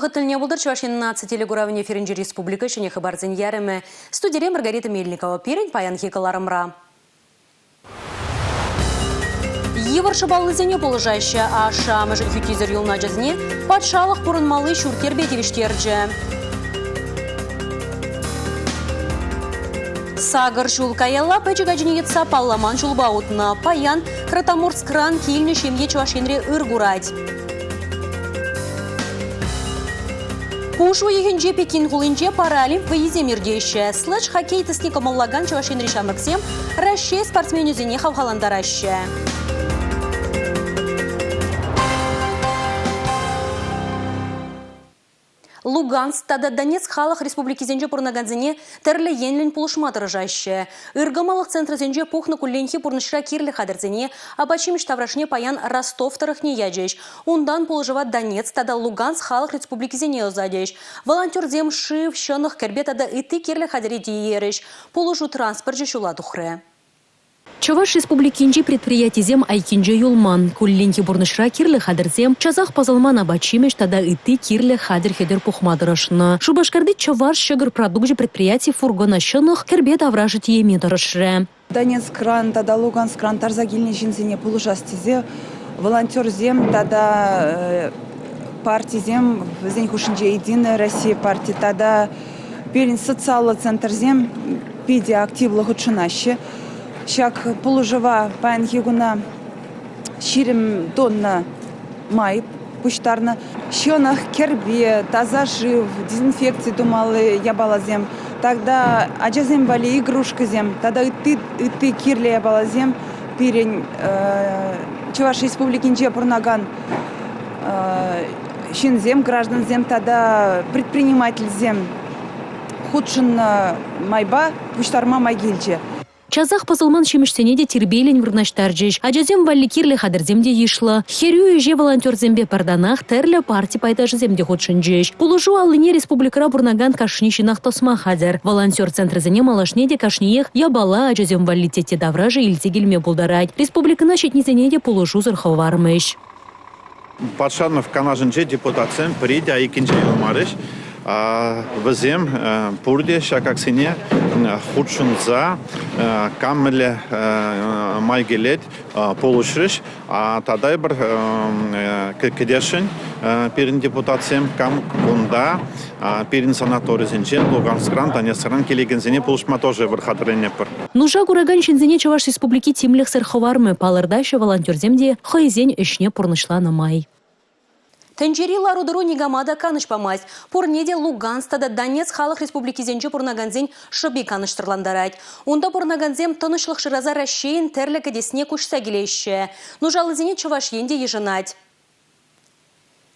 Вӑхӑт тӗлне пултӑр Чӑваш Ен наци телекуравӗн эфирӗнчи республика ҫӗнӗ хыпарсен ярӑмӗ. Студире Маргарита Мельникова пирӗн паянхи кӑларӑмра. Йывӑр шӑпаллисене пулӑшаҫҫӗ. Ашшӗ-амӑшӗн хӳттисӗр юлнӑ ачасене патшалӑх пурӑнмалли ҫурт-йӗрпе тивӗҫтерчӗ. Сакӑр ҫул каялла пӗчӗк ачине йӑтса палламан ҫулпа утнӑ. Паян Кротоморскран килнӗ ҫемье Чӑваш Енре ыр курать. Пуш уйӑхӗнче Пекин хулинче Паралимп вӑййисем иртеҫҫӗ. Следж-хоккей тӗсне кӑмӑллакан Чӑваш Енри ҫамрӑксем Раҫҫей спортсменӗсене хавхалантараҫҫӗ. Луганск тата Донецк халӑх республикисенче пурӑнакансене тӗрлӗ енлӗн пулӑшма тӑрӑшаҫҫӗ. Ыркӑмӑллӑх центрӗсенче пухнӑ кулленхи пурнӑҫра кирлӗ хатӗрсене, апат-ҫимӗҫ таврашне паян Ростов тӑрӑхне ячӗҫ. Унтан пулӑшӑва Донецк тата Луганск халӑх республикисене ӑсатӗҫ. Волонтерсем шыв, ҫӑнӑх, кӗрпе тата ытти кирлӗ хатӗре тиерӗҫ. Пулӑшу транспорчӗ ҫула тухрӗ. Чӑваш Республикинчи предприятисем айккинче юлман. Кулленхи пурнӑҫра кирлӗ хатӗрсем, часах пӑсӑлман апат-ҫимӗҫ тата ытти кирлӗ хатӗр-хӗтӗр пухма тӑрӑшнӑ. Шупашкарти Чӑваш ҫӑкӑр продукчӗ предприяти фургона ҫӑнӑх, кӗрпе таврашӗ тиеме тӑрӑшрӗ. Донецкран тата Луганскран тарса килнӗ ҫынсене пулӑшас тесе волонтерсем тата партисем, вӗсен хушшинче Единая Россия парти тата пирӗн социаллӑ центрсем питӗ активлӑ хутшӑнаҫҫӗ. Ҫак пулӑшӑва паянхи куна 20 тонна май пуҫтарнӑ. Ҫӑнӑх, кӗрпе, таса шыв, дезинфекци тумалли япаласем, тата ачасем валли игрушкӑсем тата ытти, ытти кирлӗ япаласем пирӗн Чӑваш Республикинче пурӑнакан ҫынсем, граждансем тата предпринимательсем хутшӑннӑ майпа пуҫтарма май килчӗ. Часах пӑсӑлман ҫимӗҫсене те тирпейлӗн вырнаҫтарчӗҫ. Ачасем валли кирлӗ хатӗрсем те йышлӑ. Хӗрӳ ӗҫе волонтерсемпе пӗр танах тӗрлӗ парти пайташӗсем те хутшӑнчӗҫ. Пулӑшу аллине республикӑра пурӑнакан кашни ҫынах тӑсма хатӗр. Волонтер центрӗсене малашне те кашниех япала ачасем валли тетте таврашӗ илсе килме пултарать. Республикӑна ҫитнисене те пулӑшусӑр хӑвармӗҫ. Патшалӑх Канашӗнче депутатсем пӗри те айккинче юлмарӗҫ. Вӗсем пурте ҫак акцине хутшӑнса кам мӗнле май килет пулӑшрӗҫ. Тата эпир кӗтесшӗн пирӗн депутатсем кам кунта пирӗн санаторисенчен Луганскран, Донецкран килекенсене пулӑшма тоже эпир хатӗрленетпӗр. Нуша куракан ҫынсене Чӑваш Республики тимлӗхсӗр хӑвармӗ, палӑртаҫҫӗ волонтерсем те хӑйсен ӗҫне пурнӑҫланӑ май. Тӗнчери лару-тӑру никама та канӑҫ памасть. Пурне те Луганск тата Донецк халӑх республикисенче пурӑнакансен шӑпи канӑҫсӑрлантарать. Унта пурӑнакансем тӑнӑҫлӑх шыраса Раҫҫейӗн тӗрлӗ кӗтесне куҫса килеҫҫӗ. Нушаллисене Чӑваш Ен те йышӑнать.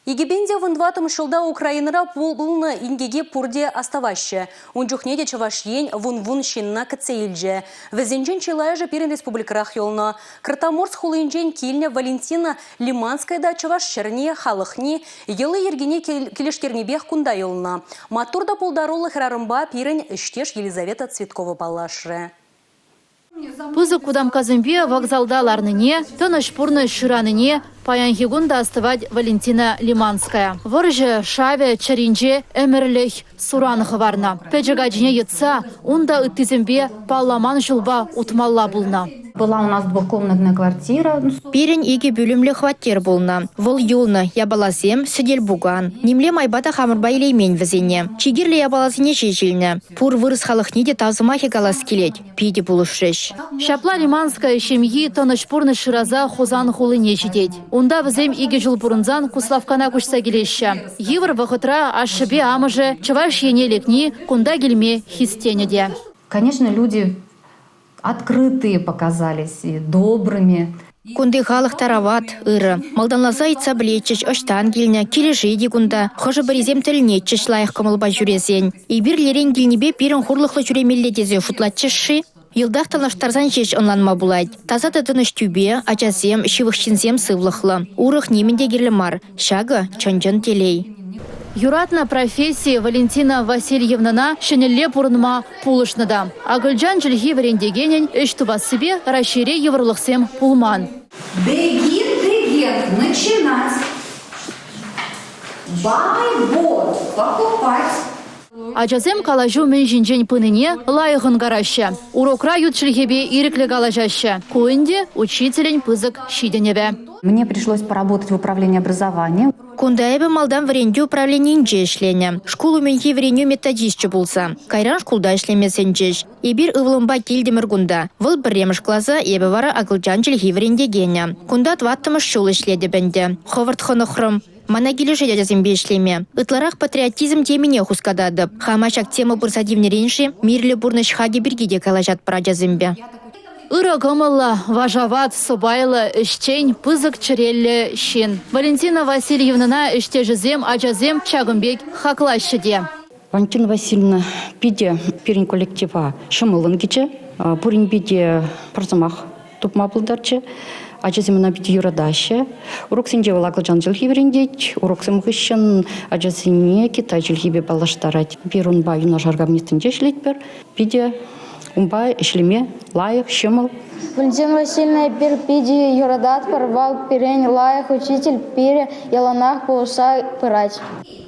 2014 ҫулта Украинӑра пулнӑ инкеке пурте астӑваҫҫӗ. Ун чухне те Чӑваш Ен вун-вун ҫынна кӗтсе илчӗ. Вӗсенчен чылайӑшӗ пирӗн республикӑрах юлнӑ. Кротоморск хулинчен килнӗ Валентина Лиманская та чӑваш ҫӗрне, халӑхне, йӑли-йӗркине килӗштернипех кунта юлнӑ. Маттур та пултаруллӑ хӗрарӑмпа пирӗн ӗҫтеш Елизавета Цветкова паллашрӗ. Пысӑк кутамккасемпе вокзалта ларнине, тӑнӑҫ пурнӑҫ шыранине паянхи кун та астӑвать Валентина Лиманская. Вӑрҫӑ шавӗ чӗринче ӗмӗрлӗх суран хӑварнӑ. Пӗчӗк ачине йӑтса унта ыттисемпе палламан ҫулпа утмалла пулнӑ. Была у нас двухкомнатная квартира. Пирӗн икӗ пӳлӗмлӗ хваттер пулнӑ. Вӑл юлнӑ япаласем, сӗтел-пукан. Нимле майпа та хамӑрпа илеймен вӗсене. Чи кирлӗ япаласене ҫеҫ илнӗ. Пур вырӑс халӑхне те тав сӑмахӗ калас килет. Питӗ пулӑшрӗҫ. Ҫапла Лиманская ҫемйи тӑнӑҫ пурнӑҫ шыраса Хусан хулине ҫитет. Унта вӗсем икӗ ҫул пурӑнсан Куславккана куҫса килеҫҫӗ. Йывӑр вӑхӑтра ашшӗпе амӑшӗ Чӑваш Ене лекни кунта килме хистенӗ те. Конечно, люди открытые показались и добрыми. Кунти халӑх тарават, ырӑ. Малтанласа ыйтса пӗлетчӗҫ, ӑҫтан килнӗ, килӗшет-и кунта. Хӑшӗ-пӗрисем тӗлӗнетчӗҫ лайӑх кӑмӑлпа ҫӳресен. Эпир лерен килнипе пирӗн хурлӑхлӑ ҫӳремелле тесе шутлатчӗҫ-ши? Йӑлтах танлаштарсан ҫеҫ ӑнланма пулать. Таса та тӑнӑҫ тӳпе, ачасем, ҫывӑх ҫынсем сывлӑхлӑ. Урӑх нимӗн те кирлӗ мар. Ҫакӑ – чӑн-чӑн телей. Юратнӑ професси Валентина Васильевнӑна ҫӗнӗлле пурӑнма пулӑшнӑ та. Акӑлчан чӗлхи вӗрентекенӗн ӗҫ тупассипе Раҫҫейре йывӑрлӑхсем пулман. Begin, begin, начинать. Buy, bought, покупать. Ачасем калаҫу мӗн ҫинчен пынине лайӑх ӑнкараҫҫӗ. Урокра ют чӗлхепе ирӗклӗ калаҫаҫҫӗ. Ку ӗнтӗ учителӗн пысӑк ҫитӗнӗвӗ. Мне пришлось поработать в управлении образования. Кунта эпӗ малтан вӗрентӳ управленийӗнче ӗҫленӗ. Шкул умӗнхи вӗренӳ методисчӗ пулса. Кайран шкулта ӗҫлеме сӗнчӗҫ. Эпир ывӑлӑмпа килтӗмӗр кунта. Вӑл пӗрремӗш класа, эпӗ вара акӑлчан чӗлхи вӗрентекенӗ. Кунта тӑваттӑмӗш ҫул ӗҫлетӗп ӗнтӗ. Хӑвӑрт хӑнӑхрӑм. Мана килӗшет ачасемпе ӗҫлеме. Ытларах патриотизм темине хускататӑп. Хама ҫак тема пырса тивнӗрен-ши мирлӗ пурнӑҫ хакӗ пирки те калаҫатпӑр ачасемпе. Ырӑ кӑмӑллӑ, вашават, сӑпайлӑ, ӗҫчен, пысӑк чӗреллӗ ҫын. Валентина Васильевнӑна ӗҫтешӗсем, ачасем ҫакӑн пек хаклаҫҫӗ те. Валентина Васильевна питӗ пирӗн коллектива ҫӑмӑллӑн кӗчӗ. Пуринпе те пӗр сӑмах тупма пултарчӗ. Ачасем ӑна питӗ юратаҫҫӗ. Уроксенче вӑл акӑлчан чӗлхи вӗрентет. Уроксем хыҫҫӑн ачасене китай чӗлхипе паллаштарать. Эпир унпа юнашар кабинетсенче ӗҫлетпӗр. Питӗ унпа ӗҫлеме лайӑх, ҫӑмӑл. Валентина Васильевна эпир питӗ юрататпӑр. Вӑл пирӗн лайӑх учитель, пире яланах пулӑшса пырать.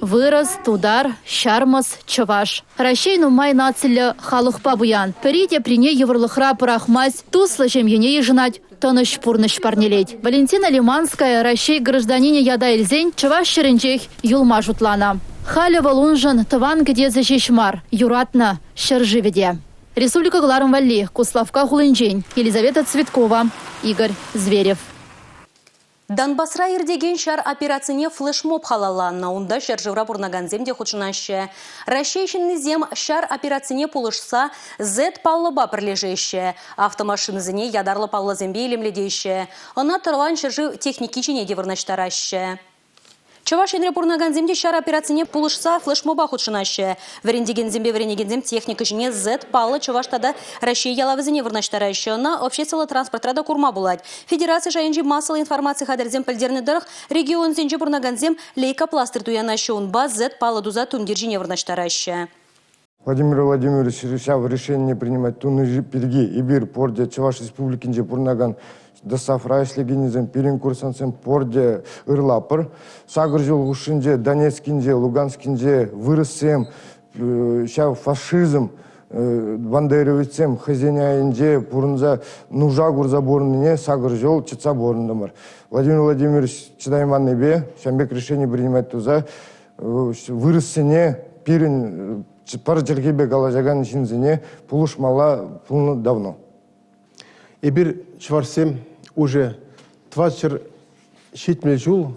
Вырӑс, тутар, ҫармӑс, чӑваш. Раҫҫей нумай нациллӗ халӑхпа пуян. Пӗри теприне йывӑрлӑхра пӑрахмасть, туслӑ ҫемьене йышӑнать, тӑнӑҫ пурнӑҫ парнелет. Валентина Лиманская Раҫҫей гражданинӗ ята илсен чӑваш ҫӗрӗнчех юлма шутланӑ. Халӗ вӑл уншӑн тӑван кӗтесӗ ҫеҫ мар, юратнӑ ҫӗршывӗ те. Республика кӑларӑм валли Куславкка хулинчен Елизавета Цветкова, Игорь Зверев. Донбасра иртекен ҫар операцине флешмоб халалланӑ. Унта ҫӗршывра пурӑнакансем те хутшӑнаҫҫӗ. Раҫҫей ҫыннисем ҫар операцине пулӑшса Z паллӑпа пӗрлешеҫҫӗ. Автомашинӑсене ятарлӑ паллӑсемпе илемлетеҫҫӗ. Ӑна тӑван ҫӗршыв техники ҫине те вырнаҫтараҫҫӗ. Чӑваш Енре пурӑнакансем те ҫар операцине пулӑшса флешмоба хутшӑнаҫҫӗ. Вӗрентекенсемпе вӗренекенсем техника ҫине Z паллӑ чӑваш тата Раҫҫей ялавӗсене вырнаҫтараҫҫӗ. Ӑна обществӑллӑ транспортра та курма пулать. Федераци шайӗнчи массӑллӑ информаци хатӗрӗсем пӗлтернӗ тӑрӑх, регионсенче пурӑнакансем лейкопластырь туянаҫҫӗ, унпа Z паллӑ туса тумтир ҫине вырнаҫтараҫҫӗ. Владимир Владимирович ҫав решение принимать туни пирки эпир пурте Чӑваш Республикинче пурӑнакан ДОСААФра ӗҫлекенӗсем, пирӗн курсантсем пурте ырлатпӑр. Сакӑр ҫул хушшинче Донецкинче, Луганскинче вырӑссем ҫав фашизм бандеровецсем хӑйсен айӗнче пурӑнса нуша курса пурӑннине сакӑр ҫул чӑтса пурӑнтӑмӑр. Владимир Владимирович чӑтайманнипе ҫавӑн пек решение принимать туса вырӑссене пирӗн пӗр чӗлхепе калаҫакан ҫынсене пулӑшмалла пулнӑ давно. Эпир, чӑвашсем, уже 470 ҫул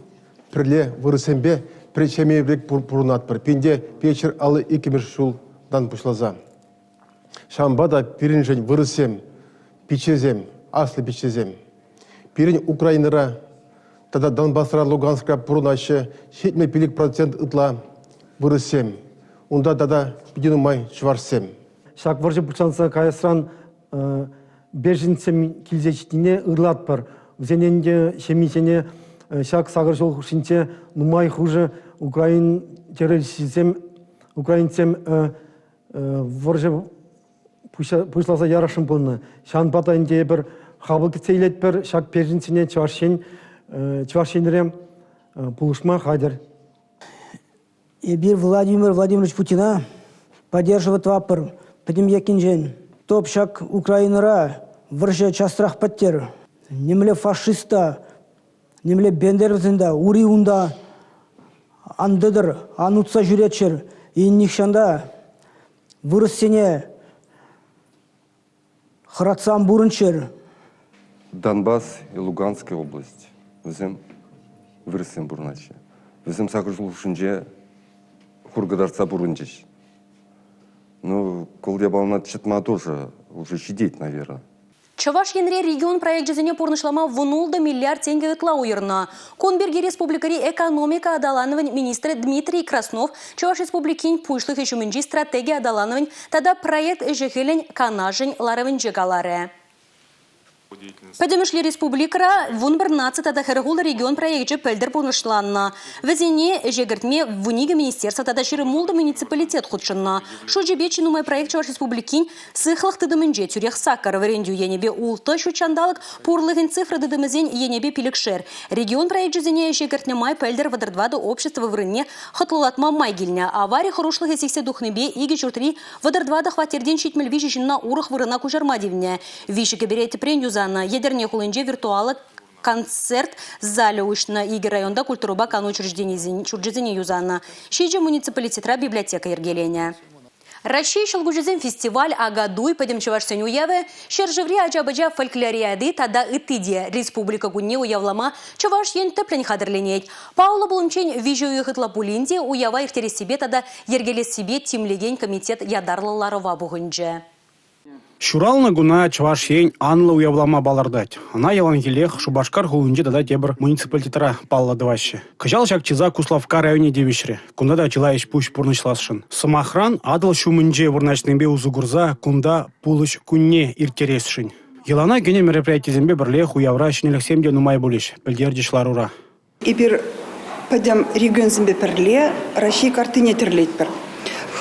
пӗрле вырӑссемпе пӗр ҫемье пек пурӑнатпӑр. Пинте вечер 52-мӗш ҫултан пуҫласа. Ҫавӑнпа та пирӗншӗн вырӑссем, пиччесем, аслӑ пиччесем. Пирӗн Украинӑра тата Донбасра, Луганскра пурӑнаҫҫӗ 75% ытла вырӑссем. Унта тата питӗ нумай чӑвашсем. Ҫак вӑрҫӑ пуҫланса каясран беженцсем килсе ҫитнине ырлатпӑр. Вӗсен ӗнтӗ ҫемйисене ҫак сакӑр ҫул хушшинче нумай хушӑ украин террорисчӗсем, украинцсем вӑрҫӑ пуҫласа ярасшӑн пулнӑ. Ҫавӑнпа та ӗнтӗ эпир хапӑл кӗтсе илетпӗр ҫак беженцсене Чӑваш Ен, Чӑваш Енре пулӑшма хатӗр. Эпир Владимир Владимирович Путина поддерживать тӑватпӑр пӗтӗм еккинчен. Топ ҫак Украинӑра вӑрҫӑ часрах пӗттӗр. Нимле фашист та, нимле бендеровсен та ури унта ан тӑтӑр, ан утса ҫӳреччӗр. И нихҫан та вырӑссене хӑратса ан пурӑнччӑр. Донбасс и Луганская область. Вӗсем вырӑссем пурӑнаҫҫӗ. Вӗсем сакӑр ҫул хушшинче хур кӑтартса пурӑнчӗҫ. Ну, кул япалана чӑтма тоже уже ҫитет, наверное. Чӑваш Енре регион проекчӗсене пурнӑҫлама 16 миллиард тенкӗ ытла уйӑрнӑ. Кун пирки республикӑри экономика аталанӑвӗн министрӗ Дмитрий Краснов Чӑваш Республикин Пуҫлӑхӗ ҫумӗнчи стратеги аталанӑвӗн тата проект ӗҫӗ-хӗлӗн канашӗн ларӑвӗнче каларӗ. Пӗтӗмӗшле республикӑра 11 наци тата 46 регион проекчӗ пӗлтӗр пурнӑҫланнӑ. Вӗсене ӗҫе кӗртме 12 министерство тата 26 муниципалитет хутшӑннӑ. Шучӗпе чи нумай проект Чӑваш Республикин сыхлӑх тытӑмӗнче тӳрех саккӑр, вӗрентӳ енӗпе ултӑ, ҫут ҫанталӑк пурлӑхӗн цифра тытӑмӗсен енӗпе пилӗкшер. Регион проекчӗсене ӗҫе кӗртнӗ май пӗлтӗр 34 общество вырӑнне хӑтлӑлатма май килнӗ. Авари хӑрушлӑхӗ сиксе тухнипе икӗ ҫуртри 34 хваттертен 73 ҫынна урӑх вырӑна куҫарма тивнӗ. Виҫӗ кӗпере тӗпрен юсанӑ. Етӗрне хулинче виртуаллӑ концерт залӗ уҫнӑ. Икӗ районта культурӑпа кану учрежденийӗсен ҫурчӗсене юсанӑ. Ҫичӗ муниципалитетра библиотека йӗркеленӗ. Раҫҫей ҫӑлкуҫӗсем фестиваль, Акатуй, Пӗтӗм чӑвашсен уявӗ, ҫӗршыври ача-пӑча фольклориади тата ытти те республика кунне уявлама Чӑваш Ен тӗплӗн хатӗрленет. Паллӑ пулӑмччен виҫӗ уйӑх ытла пулин те уява ирттерессипе тата йӗркелессипе тимлекен комитет ятарлӑ ларӑва пухӑнчӗ. Ҫуралнӑ куна Чӑваш Ен анлӑ уявлама палӑртать. Ӑна яланхиллех Шупашкар хулинче тата тепӗр муниципалитетра паллӑ тӑваҫҫӗ. Кӑҫал ҫак чыса Куславкка районӗ тивӗҫрӗ. Кунта та чылай ӗҫ-пуҫ пурнӑҫласшӑн. Сӑмахран, Атӑл ҫумӗнче вырнаҫнипе усӑ курса кунта пулӑҫ кунне ирттересшӗн. Йӑлана кӗнӗ мероприятисемпе пӗрлех уявра ҫӗнӗлӗхсем те нумай пулӗҫ, пӗлтерчӗҫ ларура. Эпир пӗтӗм регионсемпе пӗрле Раҫҫей карттине тӗрлетпӗр.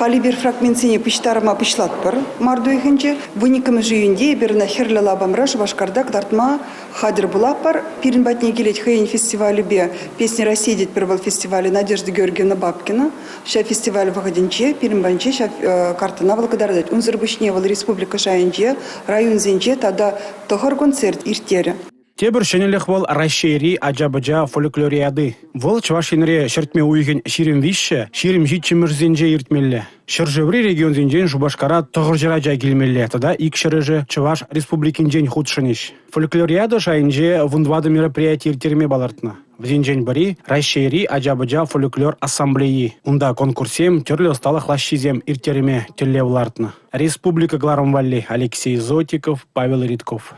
Халь эпир фрагментсене пуҫтарма пуҫлатпӑр март уйӑхӗнче. Вуниккӗмӗш июньте эпир ӑна Хӗрлӗ лапамра Шупашкарта кӑтартма хатӗр пулатпӑр. Пирӗн патне килет хӑйӗн фестивалӗпе «Песни России» тетпӗр вӑл фестивале Надежда Георгиевна Бабкина. Ҫав фестиваль вӑхӑтӗнче пирӗн патӗнче ҫав карттӑна вӑл кӑтартать. Унсӑр пуҫне вӑл республика шайӗнче, районсенче тата тӑхӑр концерт ирттерӗ. Тепӗр ҫӗнӗлӗх вӑл – Раҫҫейри ача-пӑча фольклориади. Вӑл Чӑваш Енре ҫӗртме уйӑхӗн 23 27-мӗшӗсенче иртмелле. Ҫӗршыври регионсенчен Шупашкара 900 ача килмелле тата икҫӗрӗшӗ Чӑваш Республикинчен хутшӑнӗҫ. Фольклориада шайӗнче 14 мероприяти ирттерме палӑртнӑ. Вӗсенчен пӗри – Раҫҫейри ача-пӑча фольклор ассамблейи. Унта конкурссем, тӗрлӗ ӑсталӑх лаҫҫисем ирттерме тӗллев лартнӑ. Республика кӑларӑм валли Алексей Зотиков, Павел Ритков.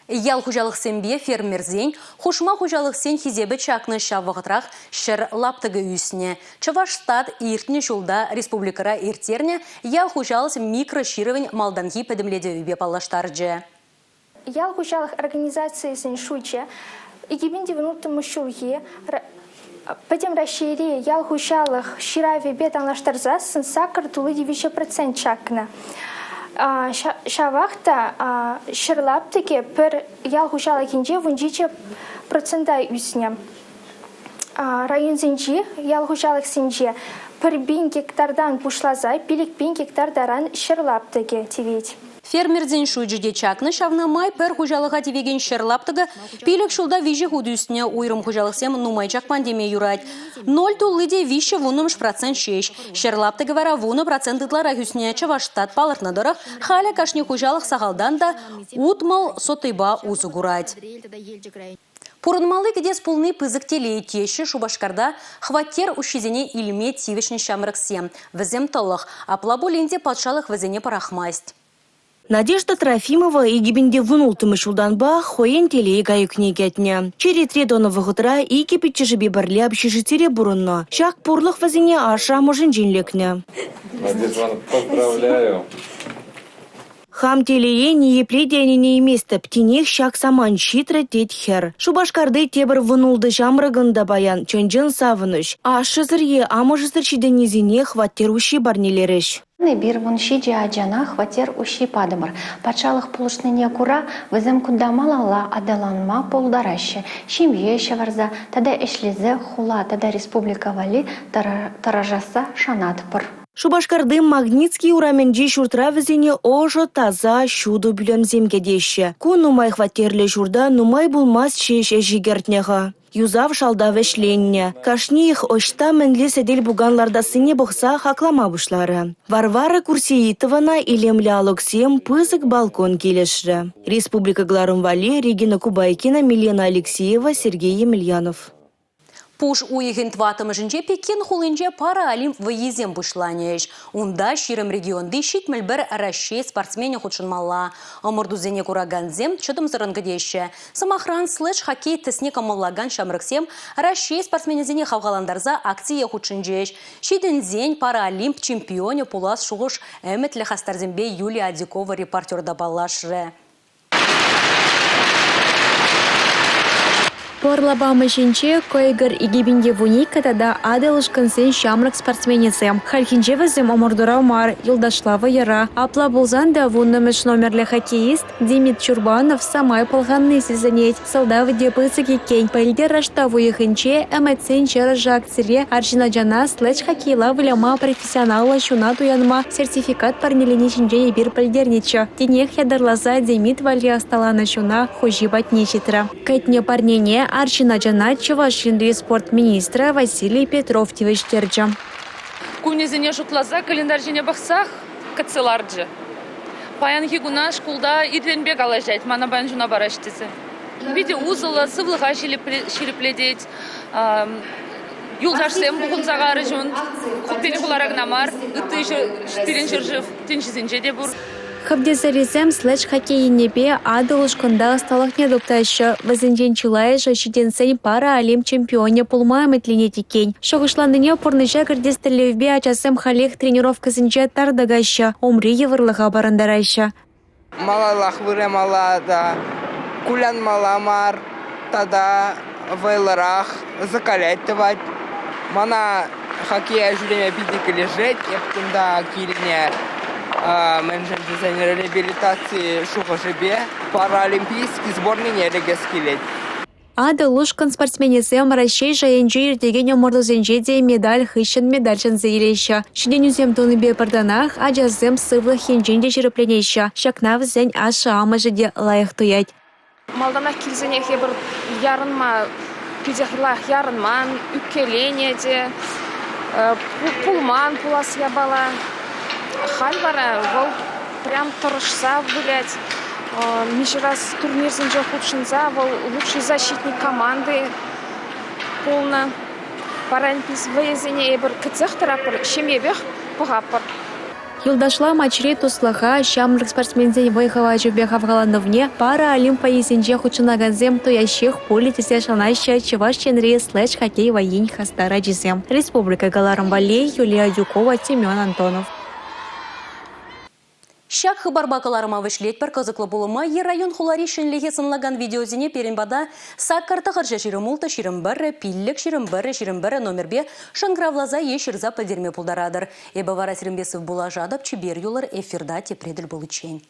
Ял хуҫалӑхсемпе фермерсен, хушма хуҫалӑхсен хисепӗ чакнӑ, ҫав вӑхӑтрах ҫӗр лаптӑкӗ ӳснӗ. Чӑвашстат иртнӗ ҫулта республикӑра ирттернӗ ял хуҫалӑх микроҫырӑвӗн малтанхи пӗтӗмлетӗвӗпе паллаштарчӗ. Ял хуҫалӑх организацийӗсен шучӗ 2010 ҫулхи Пӗтӗм Раҫҫейри ял хуҫалӑх ҫыравӗпе танлаштарсассӑн 8,3 процент чакнӑ. Ҫавах та ҫӗр лаптӑкӗ пӗр ял хуҫалӑхӗнче 17 процента ӳснӗ. Районсенчи ял хуҫалӑхсенче 1 000 гектартан пуҫласа 5 000 гектар таран ҫӗр лаптӑкӗ тивет. Фермерсен шучӗ те чакнӑ, ҫавна май пӗр хуҫалӑха тивекен ҫӗр лаптӑкӗ пилӗк ҫулта виҫӗ хут ӳснӗ. Уйрӑм хуҫалӑхсем нумай чакман теме юрать. Ноль тулли те виҫҫӗ вуннӑмӗш процент ҫеҫ. Ҫӗр лаптӑкӗ вара 10 процент ытларах ӳснӗ. Чӑвашстат палӑртнӑ тӑрӑх, халӗ кашни хуҫалӑх сахалтан та утмӑл сотӑйпа усӑ курать. Пурӑнмалли кӗтес пулни пысӑк телей, теҫҫӗ Шупашкарта хваттер уҫҫисене илме тивӗҫнӗ ҫамрӑксем. Вӗсем тӑлӑх. Апла пулин те патшалӑх вӗсене пӑрахмасть. Надежда Трофимова 2016 ҫултанпа хӑйӗн телей кайӑкне кӗтнӗ. Черетре тӑнӑ вӑхӑтра икӗ пиччӗшӗпе пӗрле общежитире пурӑннӑ. Ҫак пурлӑх вӗсене ашшӗ-амӑшӗнчен лекнӗ. Надежда Ивановна, поздравляю. Хам телее ниепле те ӗненейместӗп, тинех ҫак самант ҫитрӗ, тет хӗр. Шупашкарти тепӗр 16 ҫамрӑкӑн та паян чӑн-чӑн савӑнӑҫ. Ашшӗсӗр е амӑшӗсӗр ҫитӗннисене хваттер уҫҫи парнелерӗҫ. Эпир 17 ачана хваттер уҫҫи патӑмӑр. Патшалӑх пулӑшнине кура вӗсем кунта малалла аталанма пултараҫҫӗ. Ҫемье ҫавӑрса тата ӗҫлесе хула тата республика валли тӑрӑшасса шанатпӑр. Шупашкарти Магницкий урамӗнчи ҫуртра вӗсене ӑшӑ, таса, ҫутӑ пӳлӗмсем кӗтеҫҫӗ. Ку нумай хваттерлӗ ҫурта нумай пулмасть ҫеҫ ӗҫе кӗртнӗ-ха. Юсав шалта вӗҫленнӗ. Кашниех ӑҫта мӗнле сӗтел-пукан лартассине пӑхса хаклама пуҫларӗ. Варвара Курсеитована илемлӗ алӑксем, пысӑк балкон килӗшрӗ. Республика кӑларӑм валли Регина Кубайкина, Милена Алексеева, Сергей Емельянов. Пуш уйӑхӗн тӑваттӑмӗшӗнче Пекин хулинче Паралимп вӑййисем пуҫланӗҫ. Унта 20 регионти 71 Раҫҫей спортсменӗ хутшӑнмалла. Ӑмӑртусене куракансем чӑтӑмсӑррӑн кӗтеҫҫӗ. Сӑмахран, следж-хоккей тӗсне кӑмӑллакан ҫамрӑксем Раҫҫей спортсменӗсене хавхалантарса акцие хутшӑнчӗҫ. Ҫитӗнсен Паралимп чемпионӗ пулас шухӑш ӗмӗтлӗ хастарсемпе Юлия Адюкова репортер та паллашрӗ. Пӑр лапамӗ ҫинче кӑйкӑр 2012 тата Атӑл ушкӑнсен ҫамрӑк спортсменӗсем. Хальхинче вӗсем ӑмӑртура мар, юлташла вӑйӑра. Апла пулсан та 10-мӗш номерлӗ хоккеист Демид Чурбанов самай пӑлханни сисӗнет. Сӑлтавӗ те пысӑк иккен. Пӗлтӗр раштав уйӑхӗнче «Ӗмӗтсен чӑрӑшӗ» акцире арҫын ачана следж-хоккейла выляма профессионаллӑ ҫуна туянма сертификат парнелени ҫинчен эпир пӗлтернӗччӗ. Тинех ятарласа Демид валли ӑсталанӑ ҫуна хуҫи патне ҫитрӗ. Кӗтнӗ парнене арҫын ачана Чӑваш Енри спорт министрӗ Василий Петров тивӗҫтерчӗ. Кунӗсене шутласа календарь ҫине пӑхсах кӗтсе ларчӗ. Паянхи куна шкулта иртенпе калаҫать, мана паян ҫуна параҫ тесе. Питӗ усӑллӑ, сывлӑха ҫирӗплетет. Юлташсем пухӑнса карӗҫ ун. Пирӗн хулара кӑна мар, ытти пирӗн ҫӗршыв тӗнчисенче те пур. Хевтесӗррисем следж-хоккей енӗпе Атӑл ушкӑнта ӑсталӑхне туптаҫҫӗ. Вӗсенчен чылайӑшӗ ҫитӗнсен Паралимп чемпионӗ пулма ӗмӗтленет иккен. Шухӑшланине пурнӑҫа кӗртес тӗллевпе ачасем халех тренировкӑсенче тар тӑкаҫҫӗ, умри йывӑрлӑха парӑнтараҫҫӗ. Малаллах вылямалла та, кулянмалла мар тата вӑйлӑрах закалять тӑвать. Мана хоккея ҫӳреме питӗ килӗшет. Эп кунта килнӗ мӗншӗн тесен реабилитаци шухӑшӗпе паралимпийский сборныйне лекес килет. Атӑл ушкӑн спортсменӗсем Раҫҫей шайӗнче иртекен ӑмӑртусенче те медаль хыҫҫӑн медаль ҫӗнсе илеҫҫӗ. Ҫитӗнӳсем тунипе пӗр танах ачасем сывлӑх енчен те ҫирӗпленеҫҫӗ. Ҫакна вӗсен ашшӗ-амӑшӗ те лайӑх туять. Малтанах килсенех эпир ярӑнма питех лайӑх ярӑнман, ӳпкеленӗ те, пулман пулас япала. Халь вара вӑл прям тӑрӑшса вылять. Миҫе раз турнирсенче хутшӑнса вӑл лучший защитник команды пулнӑ. Паралимпийс вӑйӑсене эпир кӗтсех тӑратпӑр, ҫемьепех пӑхатпӑр. Юлташла матчри туслӑха, ҫамрӑк спортсменсен вӑй-хӑвачӗпе хавхаланӑвне Паралимп вӑййисенче хутшӑнакансем туяҫҫех пулӗ тесе шанаҫҫӗ Чӑваш Енри следж-хоккей вӑййин хастар ачисем. Республика кӑларӑм валли Юлия Адюкова, Семен Антонов. Ҫак хыпарпа кӑларӑма вӗҫлетпӗр. Кӑсӑклӑ пулӑма е район-хулари ҫӗнӗлӗхе сӑнлакан видеосене пирӗн пата саккӑр тӑхӑрҫӑ 26 21 пиллӗк 21 21 номерпе шӑнкӑравласа е ҫырса пӗлтерме пултаратӑр. Эпӗ вара сирӗнпе сывпуллашатӑп. Чипер юлӑр, эфирта тепре тӗл пуличчен.